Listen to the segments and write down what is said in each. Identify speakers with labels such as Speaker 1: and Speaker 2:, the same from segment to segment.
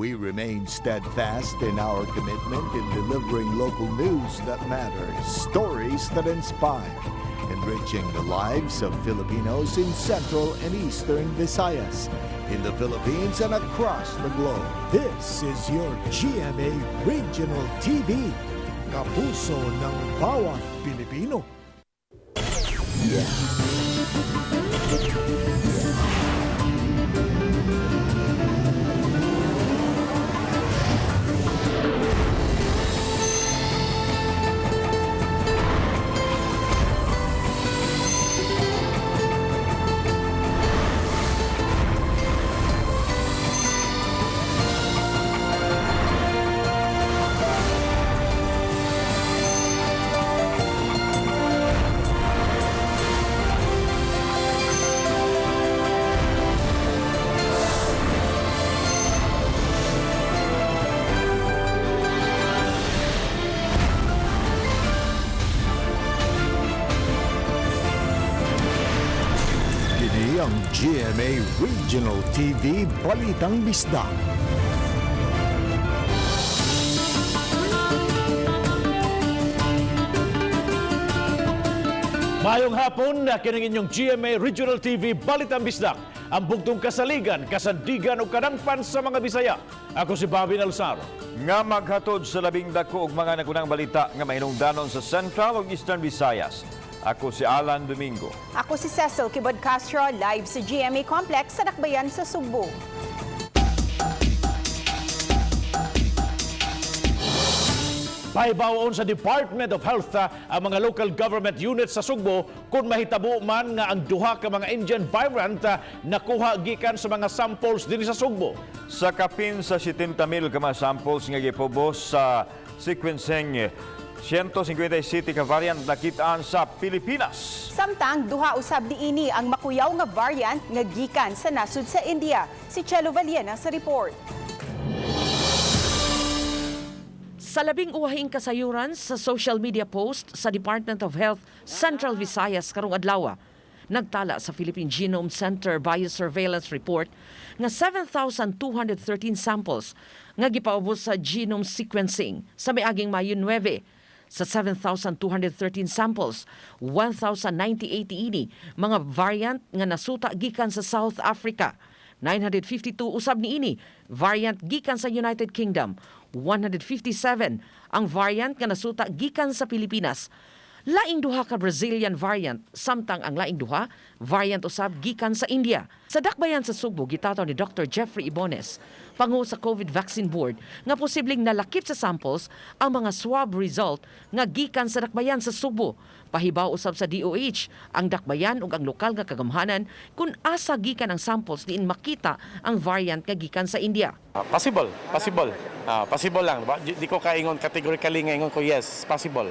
Speaker 1: We remain steadfast in our commitment in delivering local news that matters, stories that inspire, enriching the lives of Filipinos in Central and Eastern Visayas, in the Philippines and across the globe. This is your GMA Regional TV, kapuso ng bawat Pilipino. Kini ang GMA Regional TV Balitang Bisdak.
Speaker 2: Mayong hapon na kining inyong GMA Regional TV Balitang Bisdak. Ang bugtong kasaligan, kasandigan o kadangpan sa mga Bisaya. Ako si Bobby Nalsaro.
Speaker 3: Nga maghatod sa labing dako og mga nagunang balita nga mahinungdanon sa Central ug Eastern Visayas. Ako si Alan Domingo.
Speaker 4: Ako si Cecil Kibod Castro, live sa GMA Complex sa Dakbayan sa Sugbo.
Speaker 2: Pahibawon sa Department of Health ang mga local government units sa Sugbo kung mahitabo man nga ang duha ka mga Indian variant nakuha gikan sa mga samples dinhi sa Sugbo.
Speaker 3: Sa kapin sa 70,000 ka mga samples nga gipubos sa sequencing, 157 ka variant nakitaan sa Pilipinas.
Speaker 4: Samtang duha usab niini ang makuyaw nga variant nga gikan sa nasud sa India. Si Chelo Valiena sa report.
Speaker 5: Sa labing uwahing kasayuran sa social media post sa Department of Health Central Visayas karong adlaw, nagtala sa Philippine Genome Center Biosurveillance Report nga 7,213 samples nga gipaubos sa genome sequencing sa miaging Mayo 9. Sa 7,213 samples, 1,098 ini mga variant nga nasuta gikan sa South Africa. 952 usab niini variant gikan sa United Kingdom, 157 ang variant nga nasuta gikan sa Pilipinas. Laing duha ka Brazilian variant, samtang ang laing duha variant usab gikan sa India. Sa dakbayan sa Sugbo, gitataw ni Dr. Jeffrey Ibones, pangu sa COVID Vaccine Board, nga posibleng nalakip sa samples ang mga swab result nga gikan sa dakbayan sa Sugbo. Pahibaw usab sa DOH ang dakbayan ug ang lokal nga kagamhanan kung asa gikan ang samples diin makita ang variant nga gikan sa India.
Speaker 6: Possible, possible. Possible lang. Di ko kaingon categorically nga ingon ko yes, possible.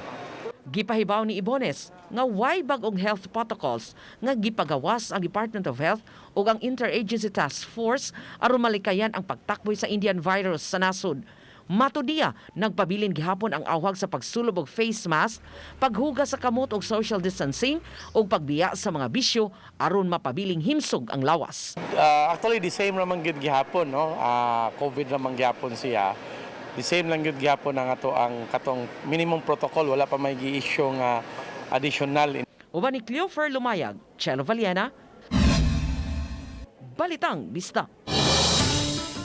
Speaker 5: Gipahibaw ni Ibones nga way bag-ong health protocols nga gipagawas ang Department of Health ug ang Interagency Task Force aron malikayan ang pagtakboy sa Indian virus sa nasod. Matud niya, nagpabilin gihapon ang awhag sa pagsulob og face mask, paghugas sa kamot og social distancing ug pagbiya sa mga bisyo aron mapabiling himsog ang lawas.
Speaker 6: Actually the same raman gyud gihapon, no? COVID raman gihapon siya. The same lang gyud gihapon ang ato ang katong minimum protocol, wala pa may gi-issue nga additional.
Speaker 5: Uban ni Cleofer Lumayag, Chelo Valiena, Balitang Bisdak.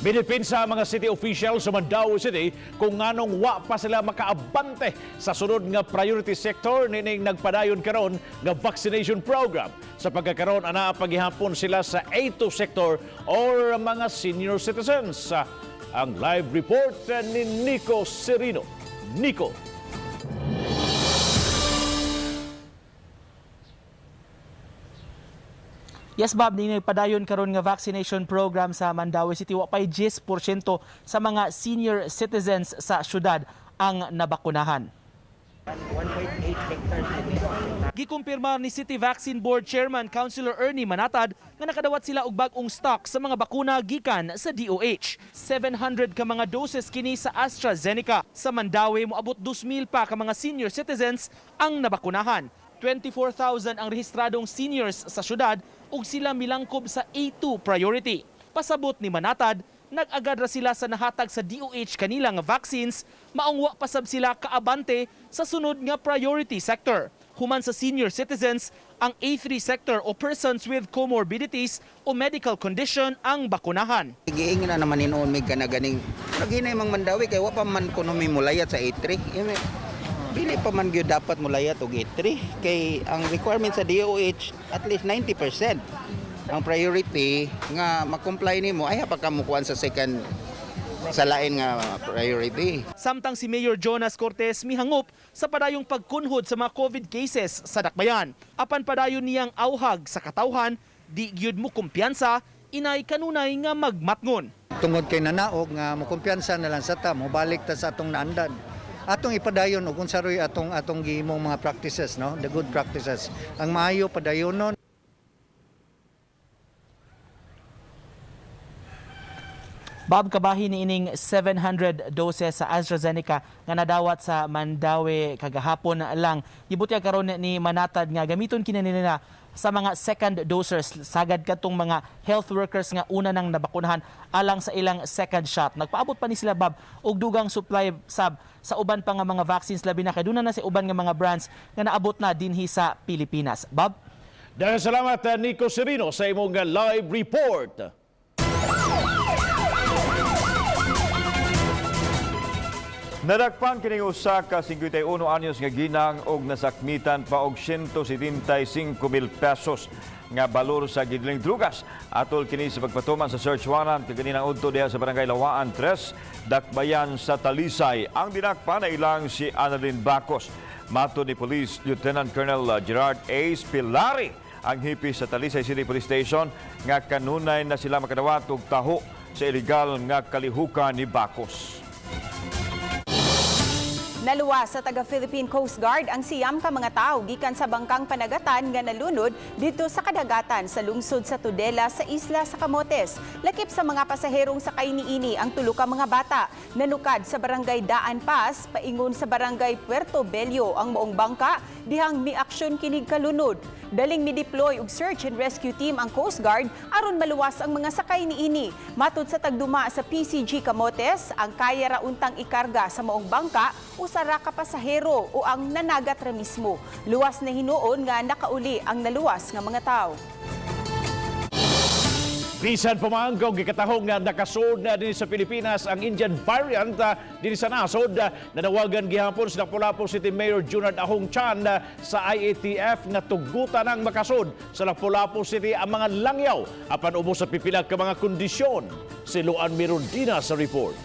Speaker 2: Binipinsa ang mga city officials sa Mandaue City kung nganong wa pa sila makaabante sa sunod nga priority sector nining nagpadayon karon nga vaccination program. Sa pagkakaroon anaa paghihapon sila sa A2 sector or mga senior citizens. Ang live report ni Nico Serino. Nico.
Speaker 7: Yes, Bob, ni nagpadayon karon nga vaccination program sa Mandaue City, wa pay 10% sa mga senior citizens sa syudad ang nabakunahan. Gikumpirma ni City Vaccine Board Chairman Councilor Ernie Manatad nga nakadawat sila og bag-ong stock sa mga bakuna gikan sa DOH. 700 ka mga doses kini sa AstraZeneca. Sa Mandaue, moabot 2,000 pa ka mga senior citizens ang nabakunahan. 24,000 ang rehistradong seniors sa syudad ug sila milangkob sa A2 priority. Pasabot ni Manatad, nag-agad ra sila sa nahatag sa DOH kanila nga vaccines, maong wa pa sab sila kaabante sa sunod nga priority sector. Human sa senior citizens, ang A3 sector o persons with comorbidities o medical condition ang bakunahan.
Speaker 8: Giingin na naman hinuon mig kana ganing naghinay mang Mandaue kay wa pa man kuno mi mulayat sa A3. Dili pa man gyud dapat mulayat og A3 kay ang requirement sa DOH at least 90%. Ang priority nga ma-comply nimo ay pa ka mukuan sa second sa lain nga priority.
Speaker 7: Samtang si Mayor Jonas Cortez mihangop sa padayong pagkunhod sa mga COVID cases sa Dakbayan. Apan padayon niyang auhag sa katawhan, di gyud mo kumpiyansa, inay kanunay nga magmatngon.
Speaker 9: Tungod kay nanaog nga mokumpiyansa na lang sa ta, mobalik ta sa atong naandan. Atong ipadayon og unsa roy atong atong gihimong mga practices, no, the good practices. Ang maayo padayonon.
Speaker 7: Bob, kabahin ni ining 700 doses sa AstraZeneca nga nadawat sa Mandaue kagahapon lang. Gibutyag karon ni Manatad nga gamiton kini nila sa mga second dosers, sagad kadtong mga health workers nga una nang nabakunahan alang sa ilang second shot. Nagpaabot pa ni sila, Bob, og dugang supply sab sa uban pa nga mga vaccines, labi na kay duna na sa uban nga mga brands nga naabot na dinhi sa Pilipinas. Bob?
Speaker 2: Daghang salamat, Nico Serino, sa imong live report.
Speaker 3: Nadakpan kining usa ka 51 anyos nga ginang og nasakmitan pa og 175 mil pesos nga balor sa gidling drugas. Atol kini sa pagpatuman sa search warrant kaganinang udto diha sa Barangay Lawaan 3, Dakbayan sa Talisay. Ang dinakpan ay ilang si Annalyn Bacos. Mato ni Police Lieutenant Colonel Gerard A. Spillari, ang hipi sa Talisay City Police Station, nga kanunay na sila makadawat og taho sa ilegal nga kalihukan ni Bacos.
Speaker 4: Naluwas sa taga Philippine Coast Guard ang 9 ka mga tawo gikan sa bangkang panagatan nga nalunod dito sa kadagatan sa lungsod sa Tudela sa isla sa Camotes. Lakip sa mga pasaherong sakay niini ang 3 ka mga bata. Nanukad sa barangay Daan Paz, paingon sa barangay Puerto Bello ang maong bangka dihang miaksyon kinig kalunod. Daling mideploy og search and rescue team ang Coast Guard aron maluwas ang mga sakay niini. Matud sa tagduma sa PCG Camotes, ang kaya ra untang ikarga sa maong bangka usa ra ka pasahero o ang nanagat ra mismo. Luwas na hinuon nga nakauli ang naluwas nga mga tawo.
Speaker 2: Bisan pa man kung gikatahong nga nakasud na din sa Pilipinas ang Indian variant din sa nasod, nanawagan gihapon sa Lapu-Lapu City Mayor Junard Ahong Chan sa IATF nga tugutan ang makasud sa Lapu-Lapu City ang mga langyaw apan ubos sa pipila ka mga kondisyon. Si Luan Mirondina sa report.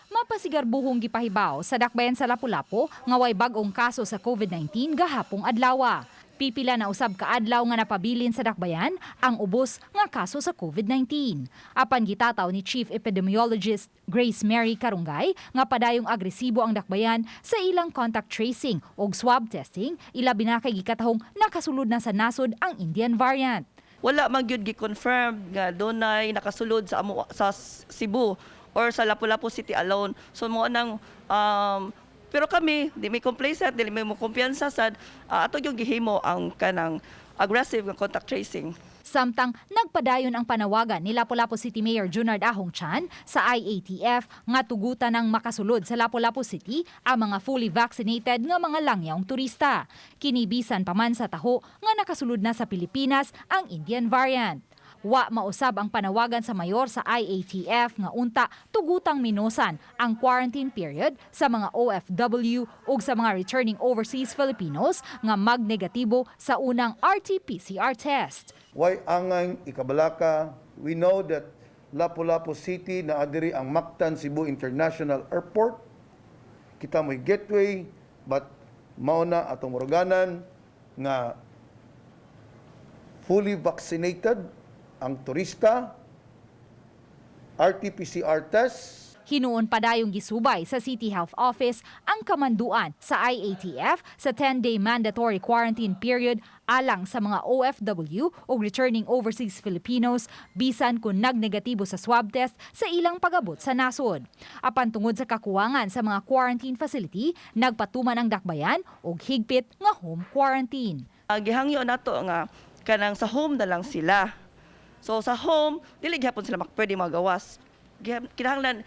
Speaker 10: Mapasigarbuhong gipahibaw sa dakbayan sa Lapu-Lapu nga way bag-ong kaso sa COVID-19 gahapong adlaw. Pipila na usab ka adlaw nga napabilin sa dakbayan ang ubos nga kaso sa COVID-19. Apan gitataw ni Chief Epidemiologist Grace Mary Carungay nga padayong agresibo ang dakbayan sa ilang contact tracing ug swab testing, ilabi na kay gikatahong nakasulod na sa nasod ang Indian variant.
Speaker 11: Wala man gyud gi-confirm nga dunay nakasulod sa amo sa Cebu or sa Lapu-Lapu City alone. So mo nang pero kami di mi complacent, dili mi mo kumpiyansa sad, ato yung gihimo ang kanang aggressive nga contact tracing.
Speaker 10: Samtang nagpadayon ang panawagan ni Lapu-Lapu City Mayor Junard Ahong Chan sa IATF nga tugutan ng makasulod sa Lapu-Lapu City ang mga fully vaccinated nga mga langyawng turista. Kinibisan pa man sa taho nga nakasulod na sa Pilipinas ang Indian variant. Wa mausab ang panawagan sa mayor sa IATF nga unta tugutang minosan ang quarantine period sa mga OFW ug sa mga returning overseas Filipinos nga magnegatibo sa unang RT-PCR test.
Speaker 12: Why angay ikabalaka? We know that Lapu-Lapu City na adiri ang Mactan Cebu International Airport. Kita mo'y gateway, but mao na atong muruganan nga fully vaccinated ang turista, RT-PCR test.
Speaker 10: Hinuon padayong gisubay sa City Health Office ang kamanduan sa IATF sa 10-day mandatory quarantine period alang sa mga OFW o returning overseas Filipinos bisan kung nagnegatibo sa swab test sa ilang pagabot sa nasod. Apan tungod sa kakuwangan sa mga quarantine facility, nagpatuman ang dakbayan og higpit nga home quarantine.
Speaker 11: Gihangyo nato nga kanang sa home na lang sila. So sa home, dili gihapon sila pwede magawas. Kinahanglan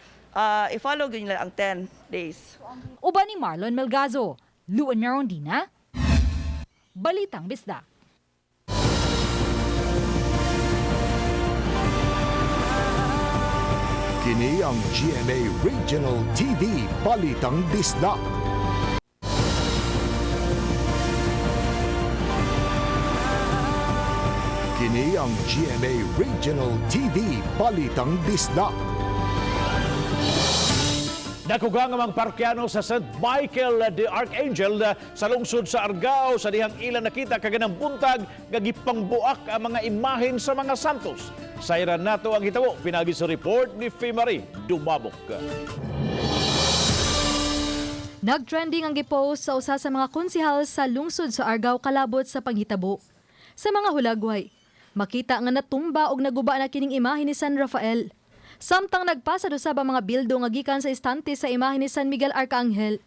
Speaker 11: i-follow gyud nila ang 10 days.
Speaker 10: Uban ni Marlon Melgazo, Luan Merondina, Balitang Bisdak.
Speaker 1: Kini ang GMA Regional TV Balitang Bisdak. Kini ang GMA Regional TV Balitang Bisdak.
Speaker 2: Nakugang ang mga parokyano sa St. Michael the Archangel sa lungsod sa Argao sa dihang ilang nakita kaganang buntag nga gipangbuak ang mga imahen sa mga santos. Sayran nato ang hitabo pinagi sa report ni Fimari Dumabok.
Speaker 13: Nagtrending ang gipost sa usa sa mga konsehal sa lungsod sa Argao kalabot sa panghitabo. Sa mga hulagway, makita nga natumba og naguba na kining imahe ni San Rafael. Samtang nagpasa usab ang mga bildo nga gikan sa istante sa imahe ni San Miguel Arcangel.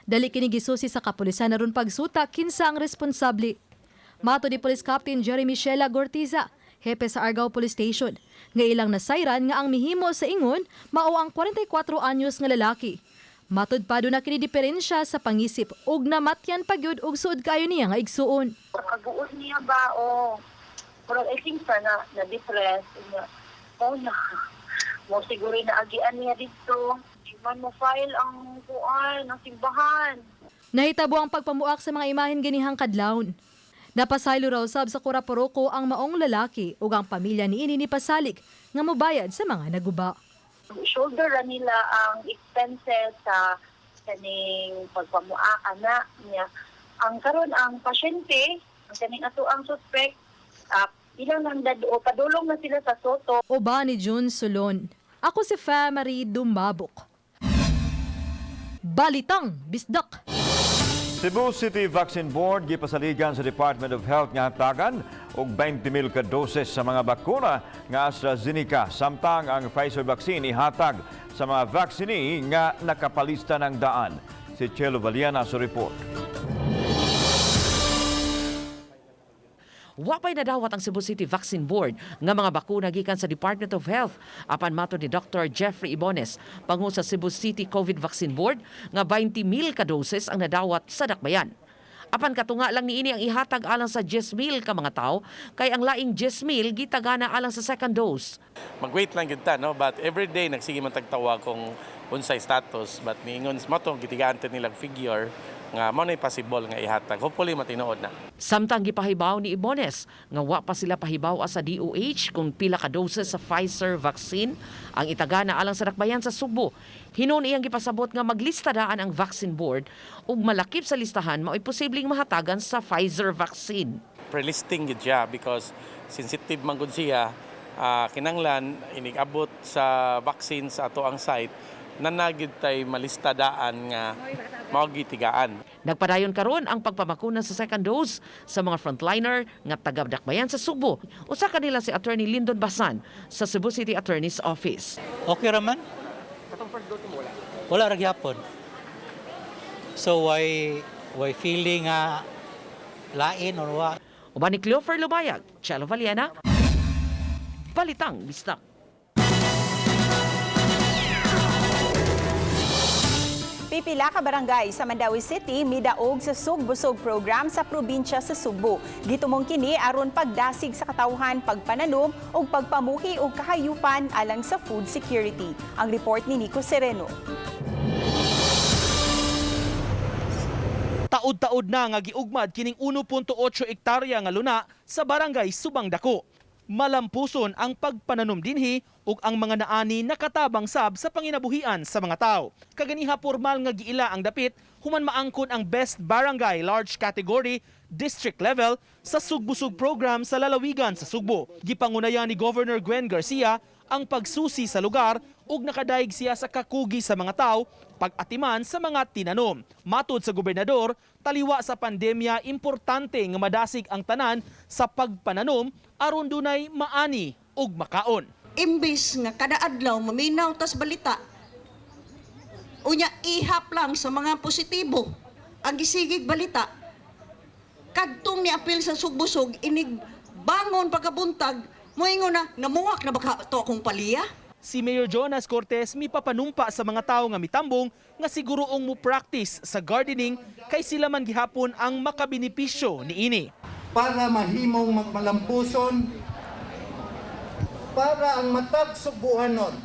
Speaker 13: Dali kini gisusi sa kapulisan aron pagsuta kinsa ang responsable. Mato ni Police Captain Jeremy Shela Gortiza, hepe sa Argao Police Station, nga ilang nasayran nga ang mihimo sa ingon mao ang 44 anyos nga lalaki. Matud pa doon na kini diferensya sa pangisip ug namatyan pagyud og suod kaayo niya nga igsuon.
Speaker 14: Kaguol niya ba o pero I think sa na na depressed niya. Oh na. Mo siguro na agian niya dito. Di man mo file ang kuan ang simbahan.
Speaker 13: Nahitabo ang pagpamuak sa mga imahen ganihang kadlawon. Napasaylo raw sab sa Kuraporoko ang maong lalaki ug ang pamilya niini ni Pasalik nga mobayad sa mga naguba.
Speaker 14: Shoulder ra nila ang expenses sa kaning pagpamua ana niya. Ang karon ang pasyente, ang kaning ato ang suspect, ilang nang dado padulong na sila sa Soto.
Speaker 13: Uban ni June Solon. Ako si Fa Marie Dumabok. Balitang Bisdak.
Speaker 3: Cebu City Vaccine Board gipasaligan sa Department of Health nga hatagan og 20,000 ka doses sa mga bakuna nga AstraZeneca, samtang ang Pfizer vaccine ihatag sa mga vaccinee nga nakapalista ng daan. Si Chelo Valiana sa report.
Speaker 5: Wapay nadawat ang Cebu City Vaccine Board nga mga bakuna gikan sa Department of Health, apan matod ni Dr. Jeffrey Ibones, pangu sa Cebu City COVID Vaccine Board, nga 20,000 ka doses ang nadawat sa dakbayan. Apan katunga lang niini ang ihatag alang sa 10,000 ka mga tawo, kay ang laing 10,000 gitagana alang sa second dose.
Speaker 6: Mag-wait lang gyud ta, no, but every day nagsige man tagtawag kung unsay status, but niingon mo tong gitigaan nilang figure nga mao nay possible nga ihatag. Hopefully matinuod na.
Speaker 5: Samtang gipahibaw ni Ibones nga wa pa sila pahibaw sa DOH kung pila ka doses sa Pfizer vaccine ang itagana alang sa dakbayan sa Sugbo. Hinon iyang gipasabot nga maglista daan ang vaccine board ug malakip sa listahan mao'y posibleng mahatagan sa Pfizer vaccine.
Speaker 6: Pre-listing gyud siya because sensitive man gud siya, kinanglan inig-abot sa vaccine sa ato ang site nanagid tay malista daan nga mao gitigaan.
Speaker 5: Nagpadayon karon ang pagpamakuna sa second dose sa mga frontliner nga taga-dakbayan sa Sugbo. Usa kanila si Attorney Lyndon Basan sa Cebu City Attorney's Office.
Speaker 15: Okay raman?
Speaker 7: Katong first dose mo wala.
Speaker 15: Wala ra gyapon. So why feeling nga lain or what?
Speaker 5: Uban ni Cleofer Lumayag, Chelo Valiena, Balitang Bisdak.
Speaker 4: Pipila ka barangay sa Mandaue City midaog sa Sugbusog program sa probinsya sa Sugbo. Gitumong kini aron pagdasig sa katawhan, pagpananom ug pagpamuhi og kahayupan alang sa food security. Ang report ni Nico Sereno.
Speaker 7: Taud-taud na nga giugmad kining 1.8 hektarya nga luna sa barangay Subang Dako. Malampuson ang pagpananom dinhi ug ang mga naani nakatabang sab sa panginabuhian sa mga tao. Kaganiha formal nga giila ang dapit human maangkon ang Best Barangay Large Category District Level sa Sugbusog program sa lalawigan sa Sugbo. Gipangunayan ni Governor Gwen Garcia ang pagsusi sa lugar ug nakadaig siya sa kakugi sa mga tao pag-atiman sa mga tinanom. Matod sa gobernador, taliwa sa pandemya, importante nga madasig ang tanan sa pagpananom aron dunay maani ug makaon.
Speaker 16: Imbis nga kada adlaw maminaw tas balita, unya ihap lang sa mga positibo ang gisigig balita, kadtong ni apil sa Sugbusog inig bangon pagkabuntag. Moingon na, namuwak na baka to akong paliya?
Speaker 7: Si Mayor Jonas Cortez mipapanumpa sa mga tao nga mitambong nga siguroong mo practice sa gardening kay sila man gihapon ang makabenepisyo niini.
Speaker 9: Para mahimong magmalampuson, para ang matag Sugbuanon,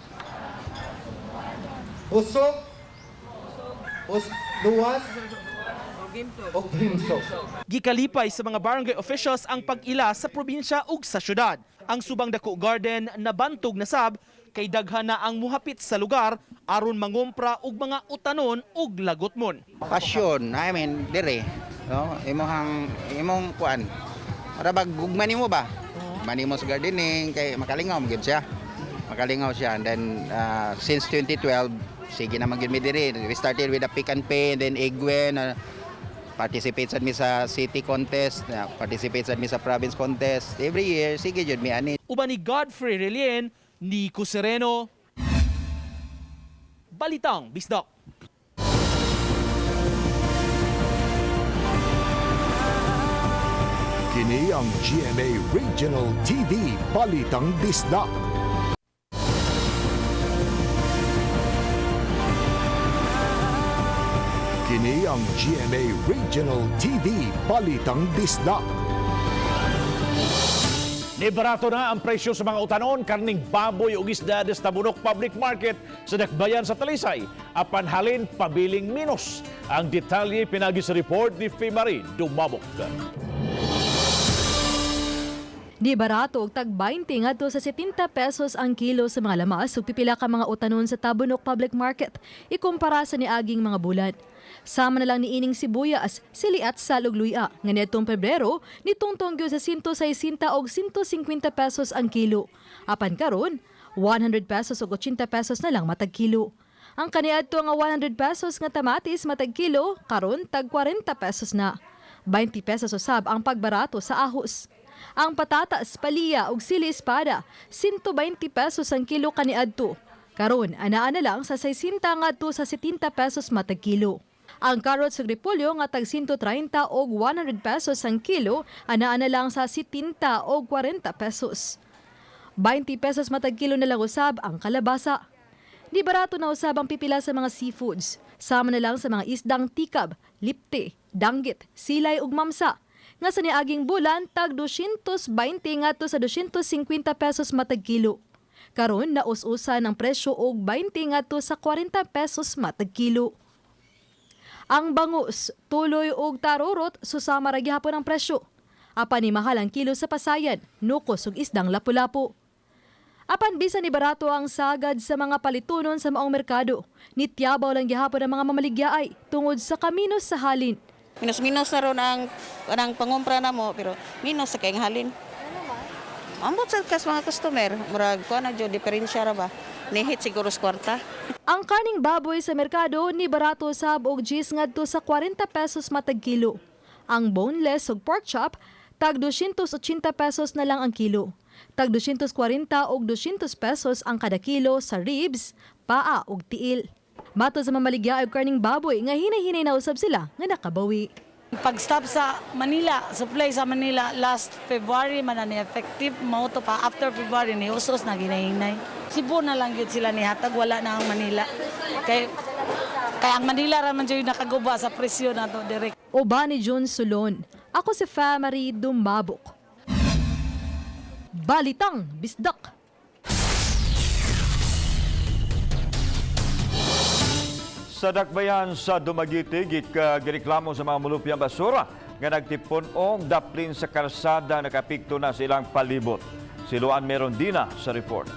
Speaker 9: busog, luwas, ug himsog.
Speaker 7: Gikalipay sa mga barangay officials ang pag-ila sa probinsya ug sa syudad. Ang Subang Dako Garden nabantog na sab kay daghan na ang muhapit sa lugar aron mangumpra og mga utanon ug lagotmon.
Speaker 8: Passion, I mean, dire, no? Imong kuan. Para bag gugma nimo ba? Gugma nimo sa gardening kay makalingaw man gyud siya. Makalingaw siya, and then since 2012 sige naman gyud mi diri. We started with a pick and pay and then Egwen, participate sad mi sa city contest, participate sad mi sa province contest. Every year sige jud mi ani.
Speaker 7: Uban ni Godfrey Relien, Nico Sereno. Balitang Bisdak.
Speaker 1: Kini ang GMA Regional TV Balitang Bisdak. Kini ang GMA Regional TV Balitang Bisdak.
Speaker 2: Nibarato na ang presyo sa mga utanon, karning baboy ug isda sa Tabunok Public Market sa Dakbayan sa Talisay. Apan halin pabiling minus. Ang detalye pinagi sa report ni Fimari Dumabok.
Speaker 13: Di barato og tag 20 ngadto sa 70 pesos ang kilo sa mga lamas ug pipila ka mga utanon sa Tabunok Public Market ikumpara sa niaging mga bulan. Sama na lang ni ining sibuyas, sili at sal ug luya nga niadtong Pebrero nitungtong gyud sa 160 og 150 pesos ang kilo. Apan karon 100 pesos ug 80 pesos na lang matag kilo. Ang kaniadto nga 100 pesos nga tamatis matag kilo karon tag 40 pesos na. 20 pesos usab ang pagbarato sa ahos. Ang patatas, paliya ug sili espada, 120 pesos ang kilo kaniadto. Karon, anaa na lang sa 60 ngadto sa 70 pesos matag kilo. Ang carrots ug repolyo nga tag 130 og 100 pesos ang kilo, anaa na lang sa 70 og 40 pesos. 20 pesos matag kilo na lang usab ang kalabasa. Di barato na usab ang pipila sa mga seafoods. Sama na lang sa mga isdang tikab, lipte, danggit, silay ug mamsa. Nga sa niaging bulan, tag 220 ngadto sa 250 pesos matag kilo. Karon naus-usan ang presyo og 20 ngadto sa 40 pesos matag kilo. Ang bangus, tuloy ug tarurot susama ra gihapon ang presyo. Apan ni mahal ang kilo sa pasayan, nukos ug isdang lapu-lapu. Apan bisan ni barato ang sagad sa mga palitunon sa maong merkado, nityabaw lang gihapon ang mga mamaligyaay tungod sa kaminos sa halin.
Speaker 16: Minus-minus na ron ang pangumpra na mo, pero minus sa kayong halin. Ambot sa kas mga customer, murag kuan na jud diferensya ra ba? Nihit siguro sa kwarta.
Speaker 13: Ang kaning baboy sa merkado ni barato sab og gis ngadto sa 40 pesos matag kilo. Ang boneless ug pork chop tag 280 pesos na lang ang kilo. Tag 240 og 200 pesos ang kada kilo sa ribs, paa ug tiil. Matod sa mamaligya og karning baboy nga hinay-hinay na usab sila nga nakabawi.
Speaker 17: Pag-stop sa Manila, supply sa Manila last February man na ni effective, mao to pa after February ni usos na ginahinay. Cebu na lang gyud sila nihatag, wala na ang Manila. Kay ang Manila ra man jud nakaguba sa presyo na to direct.
Speaker 13: Uban ni Jun Sulon. Ako si Famary Dumabok. Balitang Bisdak.
Speaker 3: Sa dakbayan sa Dumaguete, gireklamo sa mga mulupyang basura nga nagtipon og daplin sa karsada nakapikto na silang palibot. Si Luan Merondina sa report.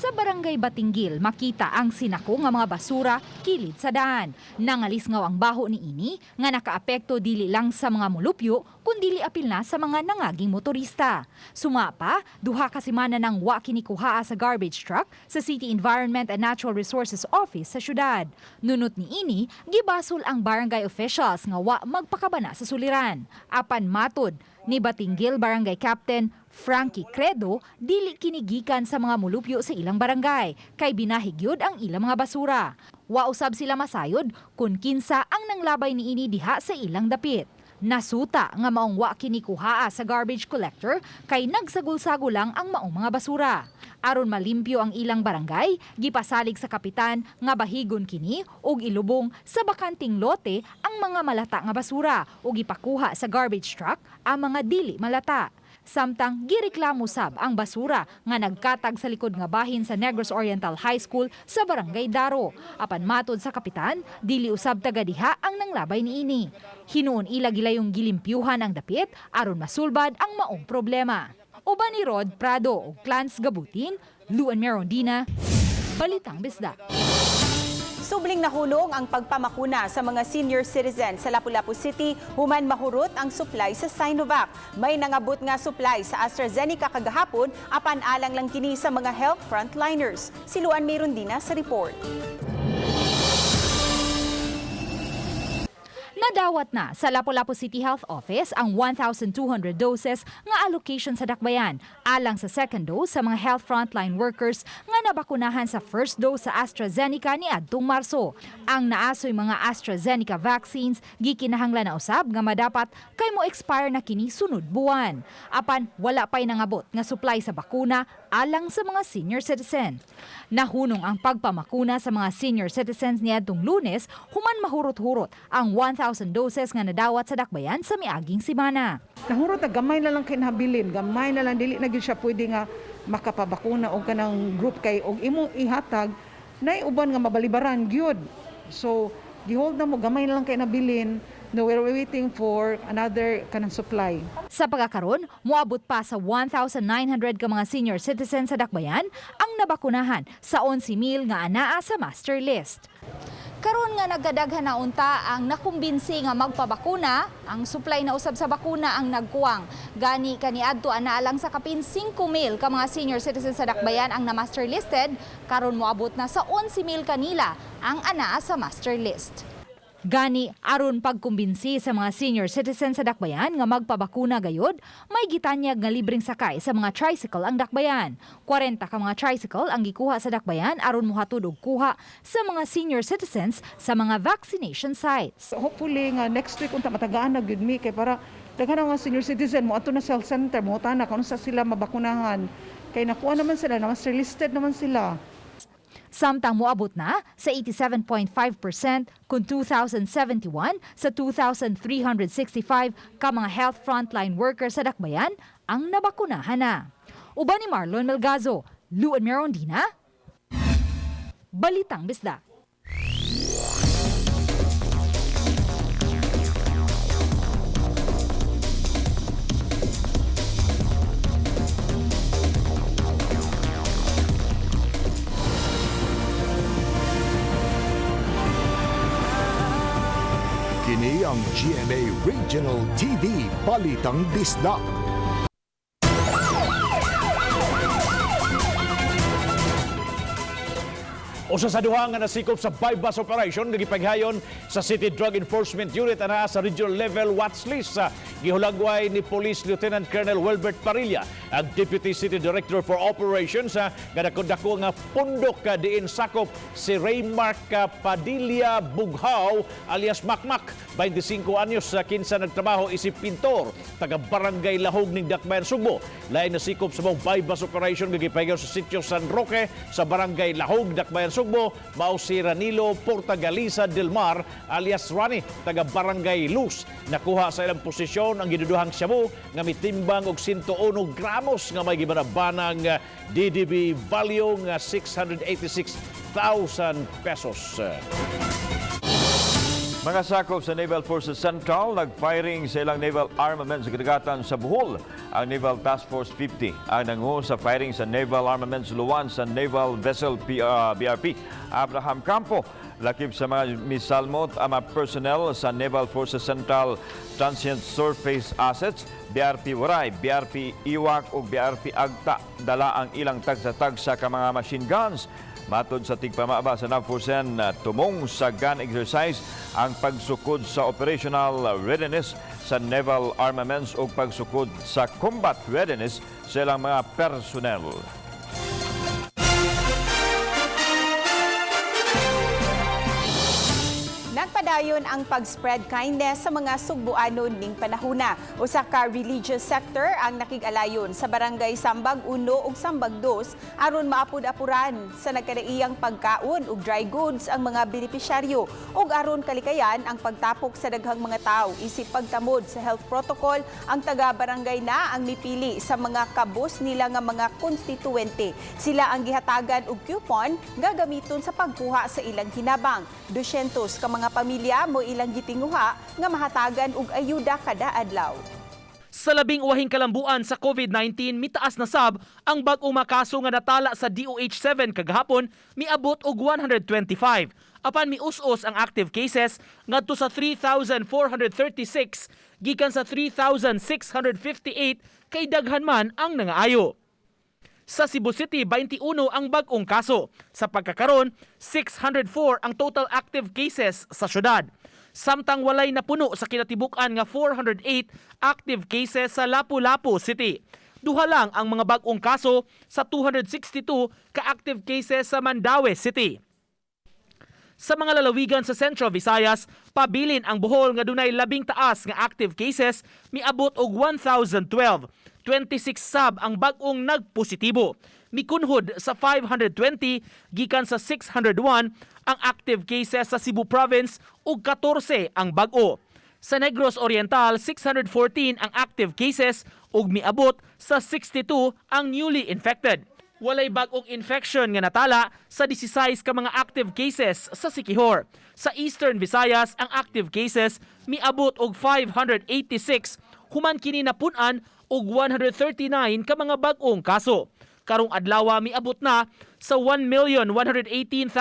Speaker 10: Sa Barangay Batinggil, makita ang sinako nga mga basura kilid sa daan. Nangalisngaw ang baho ni ini nga nakaapekto dili lang sa mga mulupyo kundili apil na sa mga nangaging motorista. Sumapa, duha ka semana nang wa kinikuhaa sa garbage truck sa City Environment and Natural Resources Office sa syudad. Nunot ni ini, gibasol ang barangay officials nga wa magpakabana sa suliran. Apan matod ni Batinggil Barangay Captain Frankie Credo, dili kinigikan sa mga mulupyo sa ilang barangay, kay binahigyod ang ilang mga basura. Wausab sila masayod kung kinsa ang nanglabay niini diha sa ilang dapit. Nasuta nga maong wa kini kuhaa sa garbage collector kay nagsagol-sagol lang ang maong mga basura. Aron malimpyo ang ilang barangay, gipasalig sa kapitan nga bahigon kini ug ilubong sa bakanting lote ang mga malata nga basura ug ipakuha sa garbage truck ang mga dili malata. Samtang gireklamo sab ang basura nga nagkatag sa likod nga bahin sa Negros Oriental High School sa Barangay Daro. Apan matod sa kapitan, dili usab taga diha ang nanglabay niini. Hinuon ila gilayong gilimpyuhan ang dapit aron masulbad ang maong problema. Uban ni Rod Prado ug Clans Gabutin, Luan Merondina, Balitang Bisda.
Speaker 4: Subling nahulong ang pagpamakuna sa mga senior citizen sa Lapu-Lapu City human mahurot ang supply sa Sinovac. May nangabot nga supply sa AstraZeneca kagahapon apan alang lang kini sa mga health frontliners. Si Luan Merondina sa report.
Speaker 10: Nadawat na sa Lapu-Lapu City Health Office ang 1,200 doses nga allocation sa Dakbayan alang sa second dose sa mga health frontline workers nga nabakunahan sa first dose sa AstraZeneca niadtong Marso. Ang naasoy mga AstraZeneca vaccines gikinahanglan na usab nga madapat kay mo expire na kini sunod buwan. Apan wala pa'y nangabot nga supply sa bakuna alang sa mga senior citizen. Nahunong ang pagpamakuna sa mga senior citizens niadtong Lunes human mahurot-hurot ang 1,000 doses nga nadawat sa Dakbayan sa miaging semana.
Speaker 18: Nahurot na gamay na lang kay nabilin, gamay na lang dili na gyud siya pwede nga makapabakuna og kanang group kay og imong ihatag nay uban nga mabalibaran gyud. So gihold na mo gamay na lang kay nabilin. No, we're waiting for another kanang supply.
Speaker 10: Sa pagkakaron, moabot pa sa 1,900 ka mga senior citizens sa Dakbayan ang nabakunahan sa 11,000 nga anaa sa master list. Karon nga nagkadaghan na unta ang nakumbinsi nga magpabakuna, ang supply na usab sa bakuna ang nagkuwang. Gani kaniadto ana lang sa kapin 5,000 ka mga senior citizens sa Dakbayan ang na master listed, karon moabot na sa 11,000 kanila ang anaa sa master list. Gani aron pagkumbinsi sa mga senior citizens sa Dakbayan nga magpabakuna gayod, may gitanyag nga libreng sakay sa mga tricycle ang Dakbayan. 40 ka mga tricycle ang gikuha sa Dakbayan aron mohatod og kuha sa mga senior citizens sa mga vaccination sites.
Speaker 18: Hopefully nga next week unta matagaan na gyud mi kay para daghan ang mga senior citizen mo adto na sa health center mo na kung unsa sila mabakunahan. Kay nakuha naman sila, na master listed naman sila.
Speaker 10: Samtang moabot na sa 87.5% kung 2,071 sa 2,365 ka mga health frontline workers sa Dakbayan ang nabakunahan na. Uban ni Marlon Melgazo, Luan Merondina, Balitang Bisda.
Speaker 1: Kini ang GMA Regional TV Balitang Bisda.
Speaker 2: Usa sa duha nga nasikop sa bypass operation nga gipaghayon sa City Drug Enforcement Unit anaa sa regional level watch list. Gihulagway ni Police Lieutenant Colonel Wilbert Parilla ang Deputy City Director for Operations nga dako-dako nga pundok diin sakop si Raymark Padilla Bughaw alias Makmak, 25 anyos, kinsa nagtrabaho isip pintor taga Barangay Lahog ning Dakbayan, Sugbo. Lain nasikop sa maong bypass operation nga gipaghayon sa sitio San Roque sa Barangay Lahog, Dakbayan, Sugbo, mao si Ranilo Portagalisa del Mar alias Rani taga Barangay Luz. Nakuha sa ilang posisyon ang giduduhang shabu nga mitimbang og 101 gramos nga may gibanabanang DDB value nga 686,000 pesos.
Speaker 3: Mga sakop sa Naval Forces Central nag-firing sa ilang naval armaments sa kadagatan sa Bohol. Ang Naval Task Force 50 ang nanguho sa firing sa Naval Armaments Luwan sa Naval Vessel BRP Abraham Campo. Lakip sa mga misalmot ang mga personnel sa Naval Forces Central Transient Surface Assets, BRP Waray, BRP Iwak ug BRP Agta. Dala ang ilang tagsa-tagsa ka mga machine guns. Matod sa tigpamaba sa NAVFORCEN, tumong sa gun exercise ang pagsukod sa operational readiness sa naval armaments o pagsukod sa combat readiness sa ilang mga personnel.
Speaker 4: Nagpadayon Nagpadayon ang pag-spread kindness sa mga Sugbuanon ning panahuna. Usa ka religious sector ang nakig-alayon sa barangay Sambag 1 ug Sambag 2 aron maapud-apuran sa nagkadaiyang pagkaon ug dry goods ang mga benepisyaryo ug aron kalikayan ang pagtapok sa daghang mga tawo isip pagtamod sa health protocol. Ang taga barangay na ang mipili sa mga kabus nila nga mga konstituente. Sila ang gihatagan og coupon nga gamiton sa pagkuha sa ilang hinabang. 200 ka mga pamilya mo ilang gitinguha nga mahatagan og ayuda kada adlaw.
Speaker 7: Sa 12 kalambuan sa COVID-19, mitaas na sab ang bag-ong makaso nga natala sa DOH 7 kagahapon, miabot og 125. Apan mius-us ang active cases ngadto sa 3,436 gikan sa 3,658 kay daghan man ang nangaayo. Sa Cebu City, 21 ang bag-ong kaso. Sa pagkakaron, 604 ang total active cases sa syudad. Samtang walay napuno sa kinatibuk-an nga 408 active cases sa Lapu-Lapu City. Duha lang ang mga bag-ong kaso sa 262 ka-active cases sa Mandaue City. Sa mga lalawigan sa Central Visayas, pabilin ang Bohol nga dunay labing taas nga active cases, miabot og 1,012. 26 sab ang bag-ong nagpositibo. Mikunhod sa 520 gikan sa 601 ang active cases sa Cebu Province ug 14 ang bag-o. Sa Negros Oriental, 614 ang active cases ug miabot sa 62 ang newly infected. Walay bag-ong infection nga natala sa 16 ka mga active cases sa Siquijor. Sa Eastern Visayas, ang active cases miabot og 586 human kini napun-an og 139 ka mga bag-ong kaso. Karong adlaw miabot na sa 1,118,359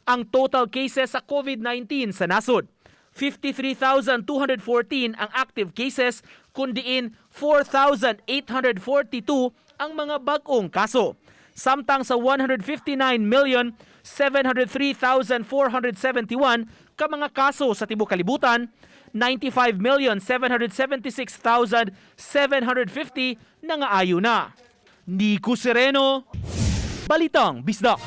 Speaker 7: ang total cases sa COVID-19 sa nasod. 53,214 ang active cases kun diin 4,842 ang mga bag-ong kaso. Samtang sa 159,703,471 ka mga kaso sa tibuok kalibutan, 95,776,750 nangaayo na. Nico Sereno, Balitang Bisdak.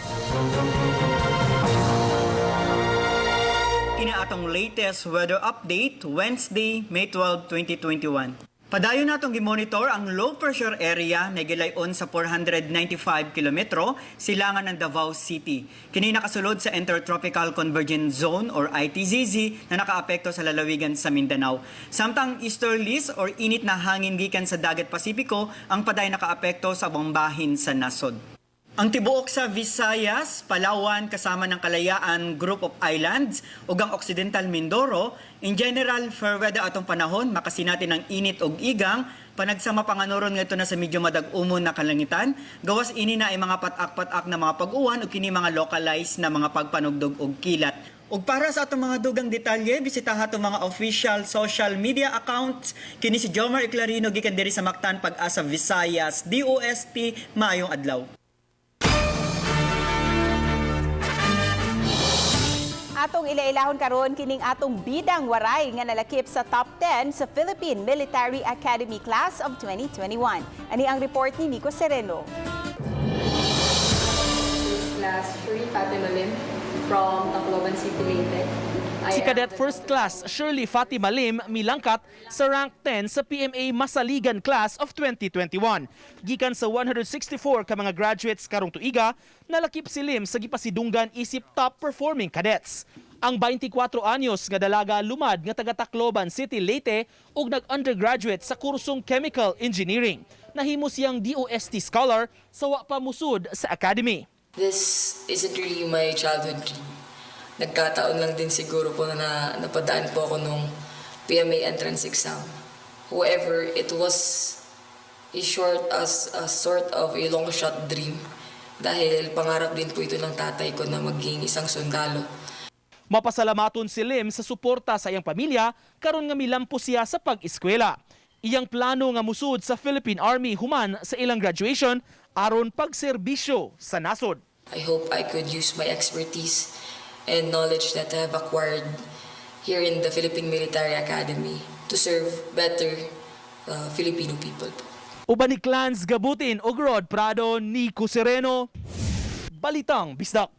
Speaker 19: Kini atong latest weather update Wednesday, May 12, 2021. Padayon natong gimonitor ang low pressure area na gilayon sa 495 kilometro silangan ng Davao City. Kini nakasulod sa Intertropical Convergence Zone or ITZZ na nakaapekto sa lalawigan sa Mindanao. Samtang easterlies or init na hangin gikan sa dagat Pasipiko ang padayon nakaapekto sa bombahin sa nasod. Ang tibuok sa Visayas, Palawan kasama ng Kalayaan Group of Islands ug ang Occidental Mindoro, in general fair weather atong panahon, makasinati ng init ug igang, panagsama panganuron ngadto na sa medyo madag-umon na kalangitan, gawas ini na ay mga patak-patak na mga pag-uwan ug kini mga localized na mga pagpanugdog og kilat. Ug para sa atong mga dugang detalye, bisitaha atong mga official social media accounts. Kini si Jomar Eclarino gikan diri sa Mactan, Pag-asa Visayas, DOST, maayong adlaw.
Speaker 4: Atong ilailahon karon kining atong bidang waray nga nalakip sa top 10 sa Philippine Military Academy Class of 2021. Ani ang report ni Nico Sereno.
Speaker 20: First Class Shirley Fatima Lim from Tacloban City, Leyte.
Speaker 7: Si Cadet First Class Shirley Fatima Lim milangkat sa rank 10 sa PMA Masaligan Class of 2021. Gikan sa 164 ka mga graduates karong tuiga, nalakip si Lim sa gipasidunggan isip top performing cadets. Ang 24 anyos nga dalaga lumad nga taga Tacloban City, Leyte ug nag-undergraduate sa kursong Chemical Engineering. Nahimo siyang DOST scholar sa wa pa musud sa academy.
Speaker 20: This isn't really my childhood dream. Nagkataon lang din siguro po na napadaan po ako nung PMA entrance exam. However, it was a short as a sort of a long shot dream dahil pangarap din po ito ng tatay ko na maging isang sundalo.
Speaker 7: Mapasalamaton si Lim sa suporta sa iyang pamilya karon nga milampo siya sa pag-eskwela. Iyang plano nga musud sa Philippine Army human sa ilang graduation aron pagserbisyo sa nasod.
Speaker 20: I hope I could use my expertise and knowledge that I have acquired here in the Philippine Military Academy to serve better Filipino people po.
Speaker 7: Uban ni Clans Gabutin ug Rod Prado, Nico Sereno, Balitang Bisdak.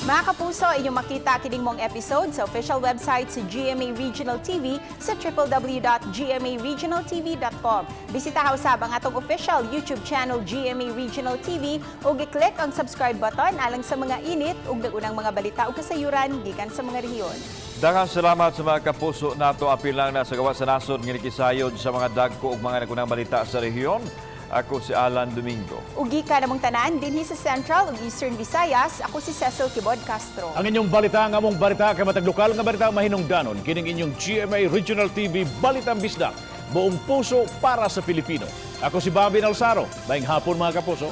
Speaker 4: Mga kapuso, inyong makita kining mong episode sa official website sa GMA Regional TV sa www.gmaregionaltv.com. Bisita usab ang atong official YouTube channel GMA Regional TV ug i-click ang subscribe button alang sa mga init ug nagunang mga balita ug kasayuran gikan sa mga rehiyon.
Speaker 3: Daghang salamat sa mga kapuso nato, apil lang na sa gawas sa nasod nga nikisayod sa mga dagko ug mga nagunang balita sa rehiyon. Ako si Alan Domingo.
Speaker 4: Ug gikan namong tanan dinhi sa Central ug Eastern Visayas, ako si Cecil Kibod Castro.
Speaker 2: Ang inyong balita, ang among balita, kay matag lokal nga balita mahinungdanon, kining inyong GMA Regional TV Balitang Bisdak. Buong puso para sa Pilipino. Ako si Bobby Nalsaro. Maayong hapon, mga kapuso.